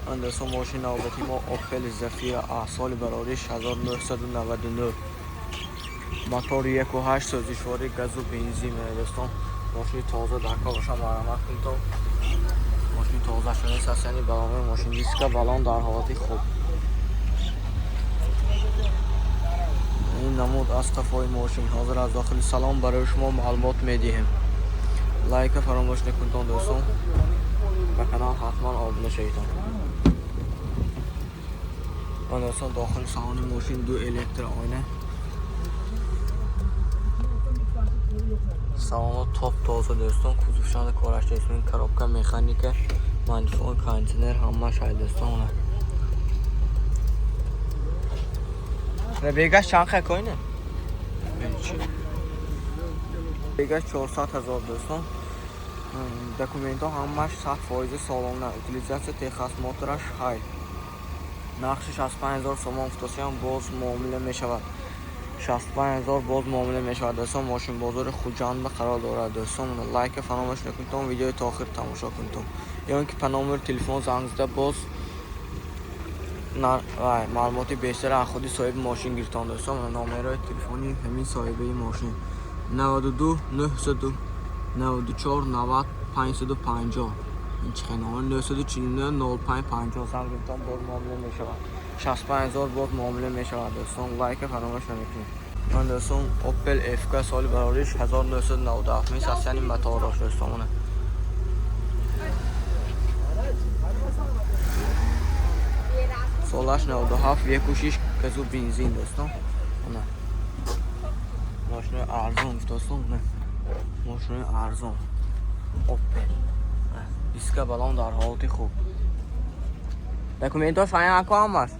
Дӯстон, мошини навбати мо Opel Zafira A, соли барориш 1999, мотор 1.8, сӯзишворӣ газу бензин. Дӯстон, мошини тоза дар кор боша, марҳамат кунед. Мошини тоза шунист аст, яъне балонои мошин, диска, балон дар ҳолати хуб. Ин намуд аз қафои мошин. Ҳозир аз дохили салон барои шумо маълумот медиҳем. Лайка фаромӯш накунтон, дӯстон, ба канал ҳатман обуна шаведон. Дӯстон, дохили салони мошин ду электрооина, салоно топ тоза, дӯстон, кузовшанда кораш нест. Коробка механика, магнитофон, кондитсионер ҳамааш ҳай, дӯстон. Бегаш чанд хай коине? Бегаш 400 ҳазор, дӯстон. Документҳо ҳамааш 100% солона, утилизатсия, техосмотраш ҳай. Нархи 65 ҳазор сомон футосиям, боз муомила мешавад. 65 ҳазор боз муомила мешавад, дӯстон. Мошинбозори Хуҷанд ба қарор дорад, дӯстон. Лайка фаромӯш накунед, видеои то охир тамошо кунед. Ё ин ки па номери телефон занг зада, боз маълумоти бештар аз худи соҳиби мошин гирифтон, дӯстон. Номерҳои телефони ҳамин соҳибаи мошин: 92 994 90 550. Ин чӣ хел номер? 949 05 50. Занг гирифтон, боз муомила мешавад. 65 ҳазор боз муомила мешавад, дӯстон. Лайка фаромӯш намекунед. Ман, дӯстон, Opel FK, соли барориш 1997, мис яъне моторош, дӯстон. Солаш 97, 1.6, газу бензин, дӯстон. Мошинои арзон, дӯстон, мошинои арзон Opel. Диска, балон дар ҳолати хуб, документош ҳаяко, ҳамаш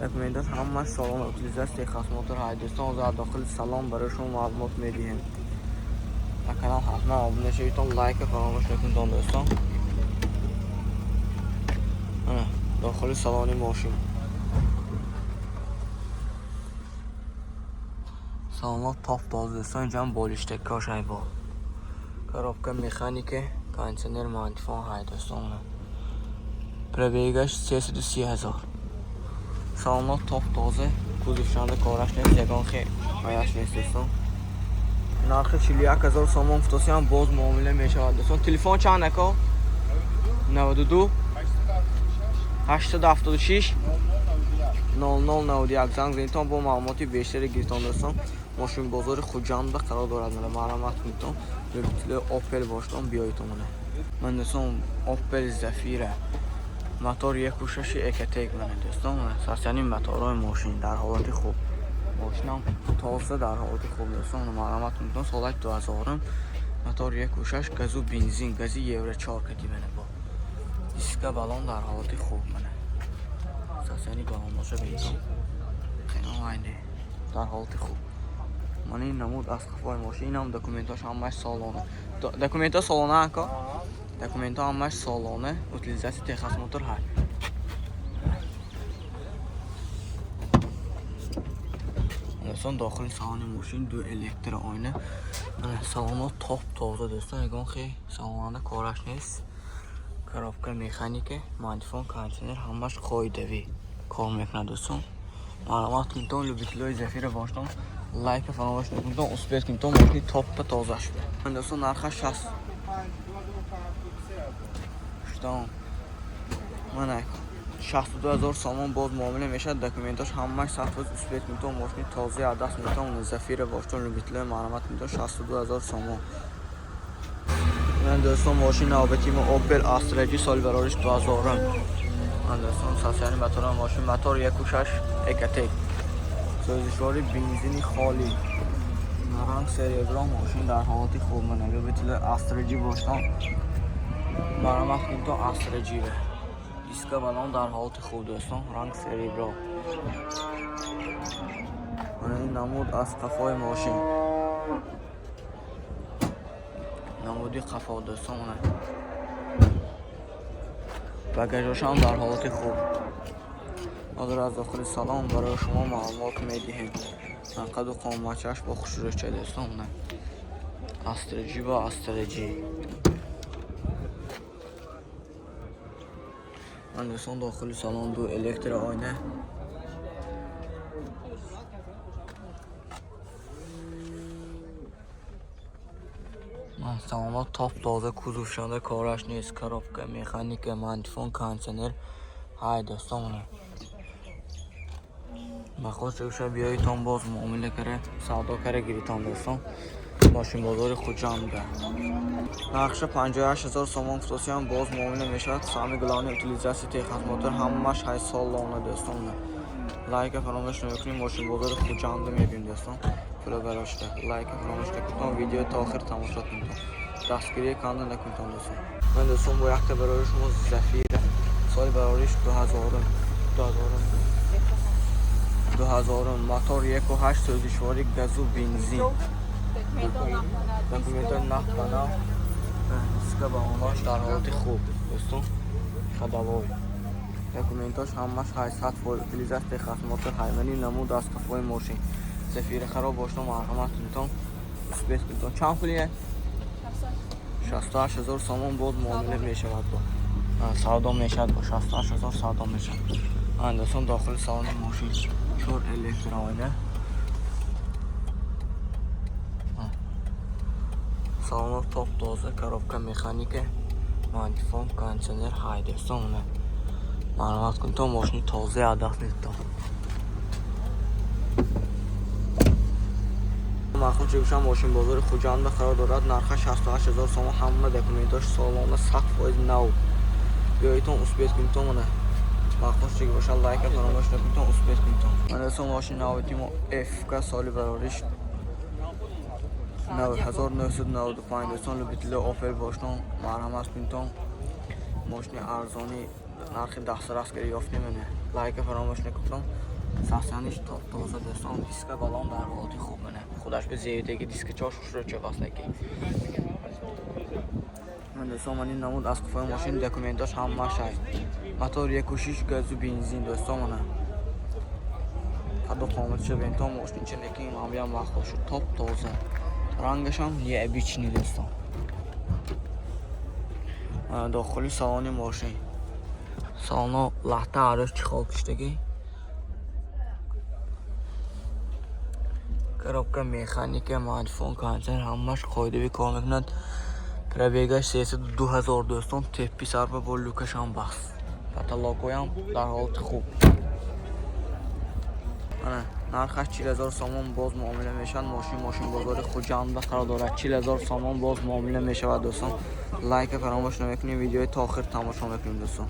документош ҳамаш салон, утилизатсия, техосмотр ҳай, дӯстон. Ҳозир аз дохили салон барои шумо маълумот медиҳем. Ба канал ҳатман обуна шаведтон, лайка фаромӯш накунедон, дӯстон. Ана дохили салони мошин. Салонҳо топ тоза, дӯстон. Инҷам болиштаккош ҳай, бо коробка механика, кондитсионер, магнитофон ҳай, дӯстон. Пробегаш 330 ҳазор. Салонҳо топ тоза, кузовшанда кораш нест, ягон хе аяш нест, дӯстон. Нархи 41 ҳазор сомон футосиам, боз муомила мешавад, дӯстон. Телефон чанд, ако? 92 876 0091. Занг занитон, бо маълумоти бештаре гирифтон, дӯстон. Мошинбозори Хуҷанд ба қарор дорад. Марҳамат кунедтон, любители Opel бошдон, биёедтон. Ман, дӯстон, Opel Zafira, мотор 1.6 Ecotec. Мана, дӯстон, сарсани моторҳои мошин дар ҳолати хуб, мошинам тоза, дар ҳолати хуб, дӯстон. Марҳамат кунедтон. Солаи 2000, мотор 1.6, газу бензин, гази Евро 4 кати. Мана, бо диска, балон дар ҳолати хуб. Мана сарсани балонҳоша бинтон, хеле дар ҳолати хуб. Мана ин намуд аз қафои мошин. Инам документҳош ҳамааш солона. Документҳо солона, ако? Документҳо ҳамааш солона, утилизатсия, техосмотр ҳай. Дӯстон, дохили салони мошин ду электрооина. Салонҳо топ тоза, дӯстон, ягон хе салонанда кораш нест. Коробка механика, магнитофон, кондитсионер ҳамааш қоидавӣ кор мекунад, дӯстон. Марҳамат кунедтон, любителои Зафира бошдон, лайка фаромӯш накунедтон, успеть кунедтон, мошини топпа тоза шуда, дӯстон. Нархаш 60 штон, мана, 62 ҳазор сомон, боз муомила мешавад. Документош ҳамааш 100%. Успеть кунедтон, мошини тозаи аз даст метон. Зафира бошдон, любителои, марҳамат кунедтон, 62 ҳазор сомон. Ман, дӯстон, мошини навбати мо Opel Astra G, соли барориш 2000. Ман, дӯстон, сасяни мотори мошин, мотор 1.6 Ecotec, сӯзишвори бензини холӣ, ранг серебро, мошин дар ҳолати хуб. Мана, любители Astra G бошдон, марҳамат кунедтон. Astra G диска, балон дар ҳолати хуб, дӯстон, ранг серебро. Мана ин намуд аз қафои мошин, намуди қафо, дӯстон. Багажошам дар ҳолати хуб. Ҳозир аз дохили салон барои шумо маълумот медиҳем. Қаду қоматчааш бо хушрӯча, дӯстон. Astra G бо Astra G. Ман дӯстон, дохили салон ду электрооина. Салонҳо топ тоза, кузовшанда кораш нест, коробка, механика, магнитофон, кондитсионер. Ҳай дӯстон, мана. Махост шуша биёитон, боз муомила кара, савдо кара гиритон дӯстон. Мошинбозори Хуҷанда. Нархша 58 ҳазор сомон футосиям, боз муомила мешавад. Самый главный, утилизация, техосмотр ҳамаш ҳай солона дӯстон. Лайка фаромӯш намекунем, мошинбозори Хуҷанда мебинем дӯстон. Пула барошта. Лайка фаромӯш накунтон, видео то охир тамошо кунтон. Дастгирии канда накунтон дӯстон. Ман дӯстон, бо якта барори шумо Зафира. Соли барориш 2000, 2000, 2000, мотор 1.8, сӯзишворӣ газу бензин. Документҳои нав ба нав, диска баллонаш дар ҳолати хуб дӯстон, ходовой. Документош ҳамаш 800%, утилизация, техосмотр, ҳаймани намуд аз қафои мошин. Зафира хароб бошто, марҳамат кунтон, успеть кунтон. Чанд пулие? 68 ҳазор сомон, боз муомила мешавад, бо савдо мешавад, бо 68 ҳазор савдо мешавад. Дӯстон, дохили салони мошин чор электрооина. Салоно топ тоза, коробка механика, магнитофон, кондитсионер ҳай дӯстон. Марҳамат кунтон, мошини тозаи аз даст медитон. Махмуд Чегушан мошинбозори Хуҷанда қарор дорад. Нархаш 68 ҳазор сомон, ҳама документош солона, 100% нав. Биёитон, успеть кунтон, мана. Махмуд чеги бошад, лайка фаромӯш накунтон, успеть кунтон. Мана дӯстон, мошини навбати мо ФК, соли барориш 1995 дӯстон, любители Opel боштон, марҳамат кунтон. Мошини арзони нархи дастрас кара ёфтем, мана. Лайка фаромӯш накунтон. Сахсаниш топ тоза дӯстон, диска баллон дар ҳолати хуб, мана. Худаш ба зевдеги диска чош хушро чоқаснаки. Ман дӯстон, ман ин намуд аз қафои мошин, документош ҳамааш ҳай. Мотор 1.6, газу бензин дӯстон, мана. Қадду қоматиша бентон, мошинча лекин ман махлуқ шуд, топ тоза. Рангашам необычный дӯстон. Дохили салони мошин. Салоно лахта арӯш чехол киштагӣ. Коробка механика, магнитофон, кондитсионер ҳамаш қоидавӣ кор мекунад. Пробегаш 302 ҳазор дӯстон, теппи сарба бо люкашам баст. Потолокҳоям дар ҳолати хуб. Ана нархаш 40 ҳазор сомон, боз муомила мешавад. Мошин мошинбозори Хуҷанда қарор дорад. 40 ҳазор сомон, боз муомила мешавад дӯстон. Лайка фаромӯш намекунем, видеои то охир тамошо мекунем дӯстон.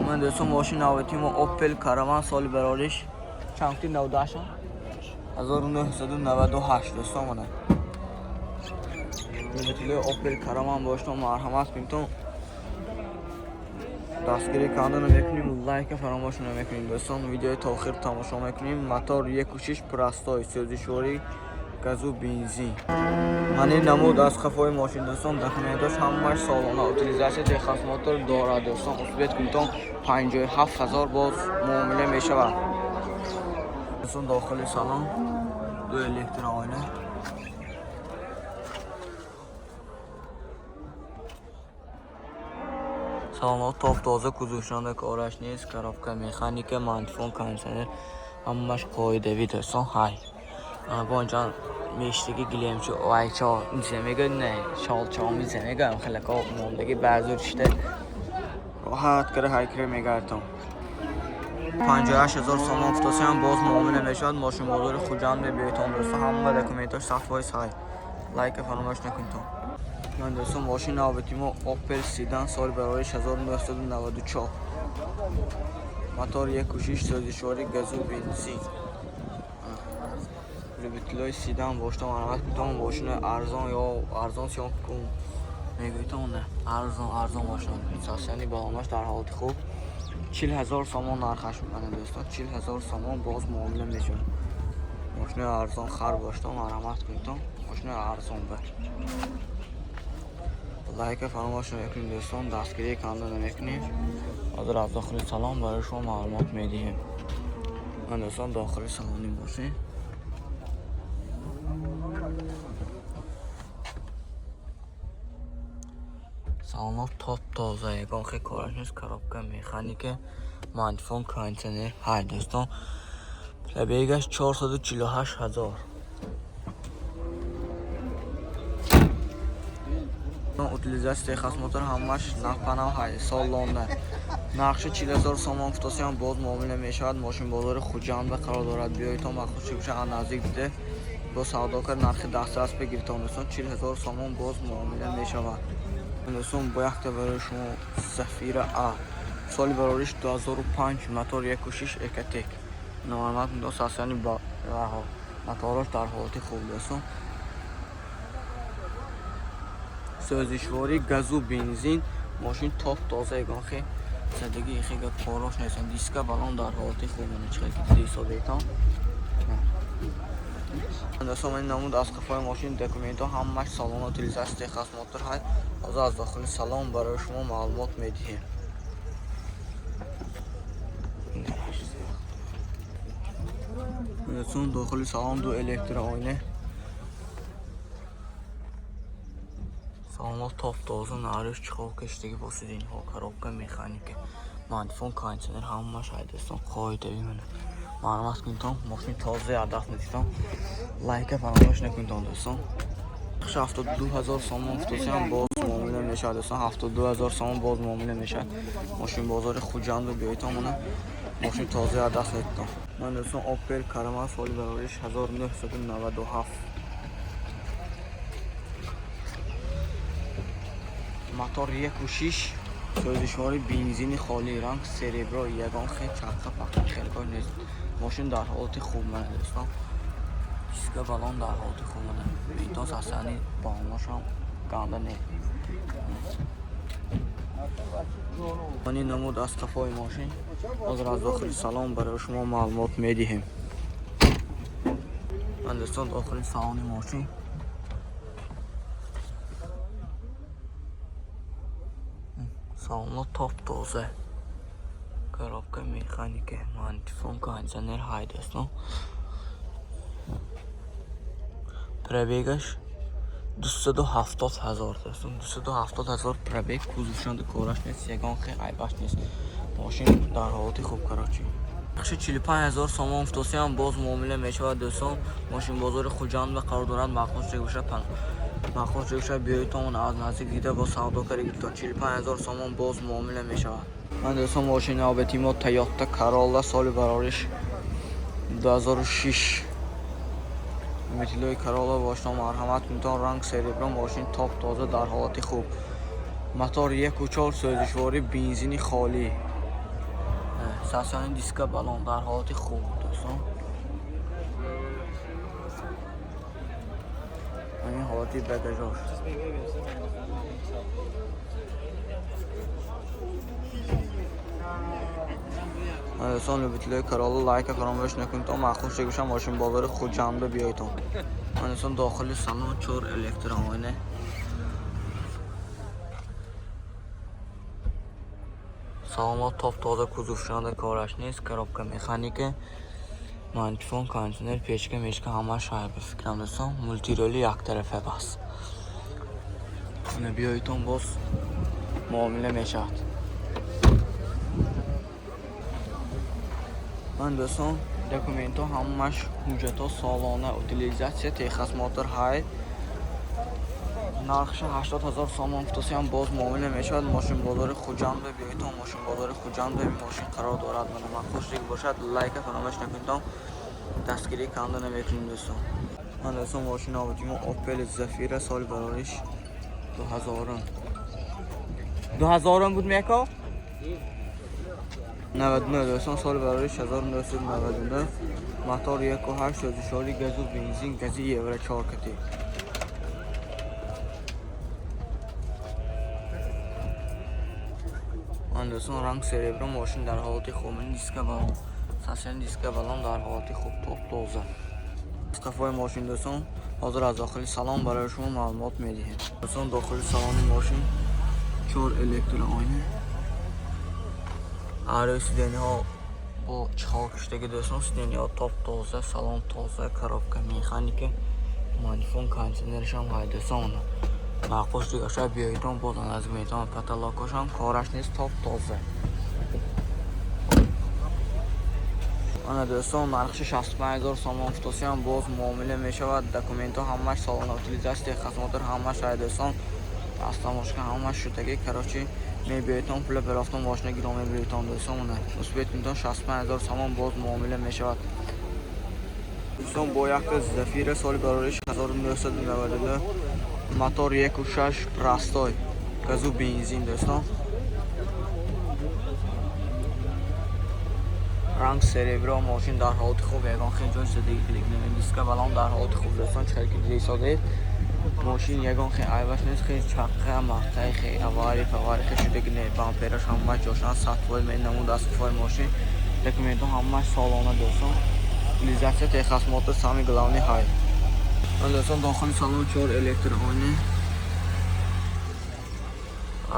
Ман дӯстон, мошин навбати мо Opel Caravan, соли барориш чанд ки, 98, 1998 дӯстон, мана. Любители Opel Caravan боштон, марҳамат кунтон. Дастгирӣ карда намекунем, лайка фаромӯш намекунем дӯстон, видеои то охир тамошо мекунем. Мотор 1.6, простой, сӯзишворӣ газу бензин. Ман ин намуд аз қафои мошин дӯстон, документош ҳамаш солона, утилизация, техосмотр дорад дӯстон. Успеть кунтон, 57 ҳазор, боз муомила мешавад. Дӯстон, дохили салон ду электрооина. Салонҳо топ тоза, кузовшанда кораш нест, коробка механика, магнитофон, кондитсионер ҳамаш қоидавӣ дӯстон ҳай. Бо инҷа мештаги гилемчо вайчо мизе мегӯ, не, шолчо мизе мегӯям, хелако мондаги баъзур шида роҳат кара ҳайкира мегардон. 58 ҳазор сомон футосиям, боз муомила мешавад. Мошинбозори Хуҷанд мебиёитон дӯстон, ҳама документош 100% ҳай. Лайка фаромӯш накунтон. Ман дӯстон, мошин навбати мо Opel Sedan, соли барориш 1994, мотор 1.6, сӯзишворӣ газу бензин. Любителои седан бошта, марҳамат кунтон, мошини арзон ё арзон съёмка кун мегӯйтон, не, арзон арзон мошин. Состояние баллонаш дар ҳолати хуб, 40 ҳазор сомон нархаш, мана дӯстон, 40 ҳазор сомон, боз муомила мешавад. Мошини арзон хар бошта, марҳамат кунтон, мошини арзон ба. Лайка фаромӯш намекунем дӯстон, дастгирӣ канда намекунем. Ҳозир аз дохили салон барои шумо маълумот медиҳем. Ман дӯстон, дохили салони мошин. Салонҳо топ тоза, ягон хел кораш нест, коробка механика, магнитофон, кондитсионер ҳай дӯстон. Пробегаш 448 ҳазор. Утилизация, техосмотр ҳамаш навпанав ҳай, солонда. Нархши 40 0 сомон гуфтосиям, боз муомила мешавад. Мошинбозори Хуҷанда қарор дорад. Биёедтон, махсус чӣ аз наздик дида бо савдо кард, нархи дастрас бигиритон дӯстон. 40 0 сомон, боз муомила мешавад. Дӯстон, бо якта барои шумо Зафира А, соли барориш 2005, мотор 1.6 Ecotec. Номармат дӯст ҳастани раҳо. Мотораш дар ҳолати хуб дӯстон. Сӯзишворӣ газу бензин, мошин топ тоза, ягон хел задагӣ хега корош нест. Диска, балон дар ҳолати хуб, мана чӣ хел ки дида ҳисобетон. Дӯстон, ин намуд аз қафои мошин, документҳо ҳамаш салон, утилизация, техосмотр ҳай. Ҳозир аз дохили салон барои шумо маълумот медиҳем. Дӯстон, дохили салон ду электрооина. Салонҳо топ тоза, нарӯш чиқол кашидагӣ бо сиденьҳо, коробка механика, магнитофон, кондитсионер ҳамаш ҳай дӯстон, қоидави мана. Маълумот кунитон, мошини тозаи аз даст надитон. Лайка фаромӯш накунитон дӯстон. 72 ҳазор сомон гуфтосиям, боз муомила мешавад дӯстон. 72 ҳазор сомон, боз муомила мешавад. Мошинбозори Хуҷанд биёедтон, мана мошини тозаи аз даст надитон. Ман дӯстон, Opel Karama, соли барориш 1997. Мотор 1.6, сӯзишвори бензини холӣ, ранг серебро, ягон хел чаққа паққа хелкор нест. Мошин дар ҳолати хуб мана дӯстон. Диска, балон дар ҳолати хуб мана. Битон сасани балоношам ганда не. Ани намуд аз қафои мошин. Ҳозир аз дохили салон барои шумо маълумот медиҳем. Ман дӯстон, дохили салони мошин. Салонҳо топ тоза. Коробка механика, магнитофон, кондитсионер ҳай дӯстон. Пробегаш 270 ҳазор дӯстон. 270 ҳазор пробег, кузовшонда кораш нест, ягон хел айбаш нест. Мошин дар ҳолати хуб, короче. Нархши 45 ҳазор сомон гуфтосиям, боз муомила мешавад дӯстон. Мошинбозори Хуҷанда қарор дорад. Махсус шуда биёедтон, аз наздик дида бо савдо карда гиритон. 45 ҳазор сомон, боз муомила мешавад. Ман дӯстон, мошини навбати мо Toyota Corolla, соли барориш 2006. Метилои Corolla бошно марҳамат кунитон, ранг серебро, мошин топ тоза, дар ҳолати хуб. Мотор 1.4, сӯзишворӣ бензини холӣ. Сасани диска, балон дар ҳолати хуб дӯстон. Ҳамин ҳолати багажош. Дӯстон, любителои Corolla, лайка фаромӯш накунитон, махсус шуда мошинбозори Хуҷанда биёедтон. Дӯстон, дохили салон чор электрооина. Салонҳо топ тоза, кузовшонда кораш нест, коробка механика, магнитофон, кондитсионер, печка, мечка ҳамаш ҳай ба фикрам дӯстон, мультироли яктарафа бас. Биёедтон, боз муомила мешавад. Ман дӯстон, документҳо ҳамаш, ҳуҷҷатҳо солона, утилизация, техосмотр ҳай. Нархша 80 ҳазор сомон гуфтосиям, боз муомила мешавад. Мошинбозори Хуҷанда биёедтон, мошинбозори Хуҷанда ин мошин қарор дорад. Мана махсус бошад, лайка фаромӯш накунитон, дастгирӣ канда намекунем дӯстон. Ман дӯстон, мошини навбати мо Opel Zafira, соли барориш 2000. 2000 буд меко? 99 дӯстон, соли барориш 1999, мотор 1.8, сӯзишворӣ газу бензин, гази Евро 4 кати. Ман дӯстон, ранг серебро, мошин дар ҳолати хуб, диска, балон, сасани диска, балон дар ҳолати хуб, топ тоза. Қафои мошин дӯстон, ҳозир аз дохили салон барои шумо маълумот медиҳем. Дӯстон, дохили салони мошин чор электрооина. Ҳарӯи сиденьҳо бо чехол кашидагӣ дӯстон, сиденьҳо топ тоза, салон тоза, коробка механика, магнитофон, кондитсионерашам ҳай дӯстон. Маъқул дигаша биёитон, боз наздик метавон. Потолокошам кораш нест, топ тоза. Ана дӯстон, нархши 65 000 сомон футосиям, боз муомила мешавад. Документҳо ҳамаш солона, утилизатсия, техосмотр ҳамаш ай дӯстон. Растаможка ҳамаш шудаги. Короче, мебиёитон, пула берофтон, мошина гирон мебиёитон дӯстон. Мана успеть кунитон, 65 000 сомон, боз муомила мешавад. Дӯстон, бо якта Зафира, соли барориш 1999, мотор 1.6 простой, газу бензин дӯстон. Ранг серебро, мошин дар ҳолати хуб, ягон хел ҷой задагӣ диска балон дар ҳолати хуб дӯстон. Чӣ хел ки дидисодед, мошин ягон хел айбаш нест, хел чаққа мақтай хел авария павария хел шудаги не, бампераш ҳамаш ҷошан, 100% менамуд аз қуфои мошин. Документҳо ҳамаш солона дӯстон, утилизатсия, техосмотр самый главный ҳай. Дӯстон, дохили салон чор электроойна,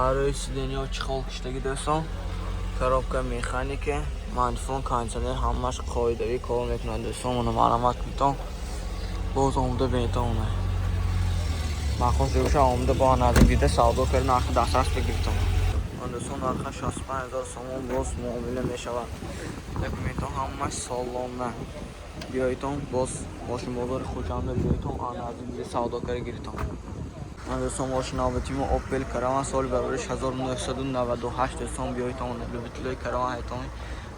арӯи сиденьяҳо чехол киштагӣ дӯстон, коробка механика, магнитофон, кондитсионер ҳамаш қоидавӣ кор мекунад дӯстон. Мана марҳамат кунитон, боз омода бинитон. Маъқул шуда омода бо наздик дида савдо карда, нархи дастрас бигиритон. Дӯстон, нарха 65 000 сомон, боз муомила мешавад. Документҳо ҳамаш солона. Биёитон, боз мошинбозори Хуҷанда биёитон, наздик дида савдо карда гиритон. Дӯстон, мошин навбати мо Opel Caravan, соли барориш 1998 дӯстон, биёитон, любителои Caravan ҳайтон.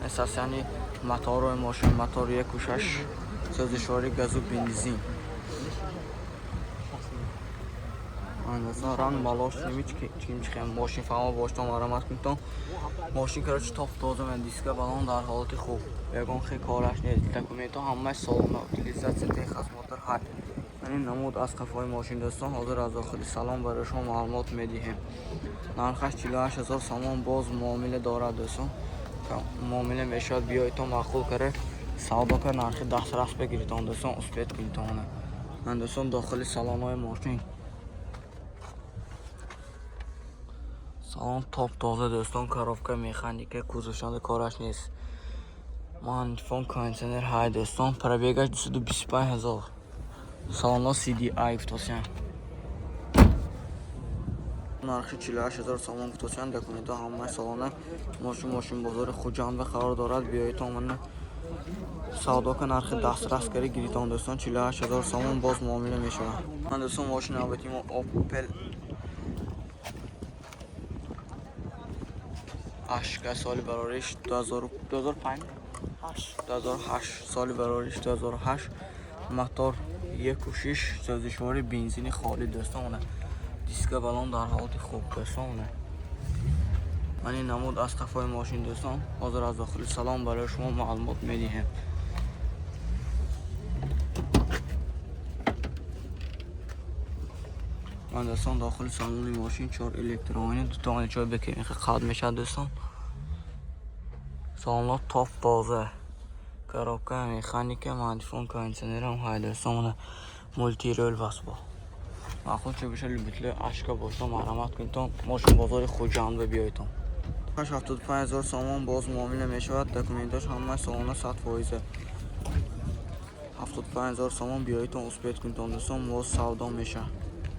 Эсасяни моторҳои мошин, мотор 1.6, сӯзишворӣ газу бензин. Дӯстон, ранг малош чимчихем, мошин фаҳмо боштон, марҳамат кунитон. Мошин короче топ тоза, диска балон дар ҳолати хуб, ягон хел кораш нест, документҳо ҳамаш солона, утилизатсия, техосмотр ҳай. Ин намуд аз қафои мошин дӯстон. Ҳозир аз дохили салон барои шумо маълумот медиҳем. Нархаш 48 000 сомон, боз муомила дорад дӯстон, муомила мешавад. Биёитон, маъқул кара савдо кар, нархи дастрас бигиритон дӯстон, успеть кунитон. Ман дӯстон, дохили салонҳои мошин, салон топ тоза дӯстон, коробка механика, кузовшанда кораш нест, магнитофон, кондитсионер ҳай дӯстон. Пробегаш 225 000. Салонҳо CDI гуфтосиям. Нархи 48 000 сомон гуфтосиям, документҳо ҳамаи солона. Мошин мошинбозори Хуҷанда қарор дорад. Биёитон, мана савдо ка, нархи дастрас кари гиритон дӯстон, 48 000 сомон, боз муомила мешавад. Ман дӯстон, мошин навбати мо Opel Ашка, соли барориш 2005, 2008, соли барориш 2008, мотор 1.6, сӯзишворӣ бензини холӣ дӯстон, диска балон дар ҳолати хуб дӯстон. Ман ин намуд аз қафои мошин дӯстон. Ҳозир аз дохили салон барои шумо маълумот медиҳем. Ман дӯстон, дохили салони мошин чор электроойна, дута ойначаҳои бекемиха қад мешавад дӯстон. Салонҳо топ тоза, коробка механика, магнитофон, кондитсионерам ҳай дӯстон. Мана мультирул васбо. Маъқул чӣ боша, любителои ашка бошто, марҳамат кунитон, мошинбозори Хуҷанда биёитон. 75 000 сомон, боз муомила мешавад. Документҳош ҳамаи солона, 100%. 75 000 сомон, биёитон, успеть кунитон дӯстон, боз савдо мешавад.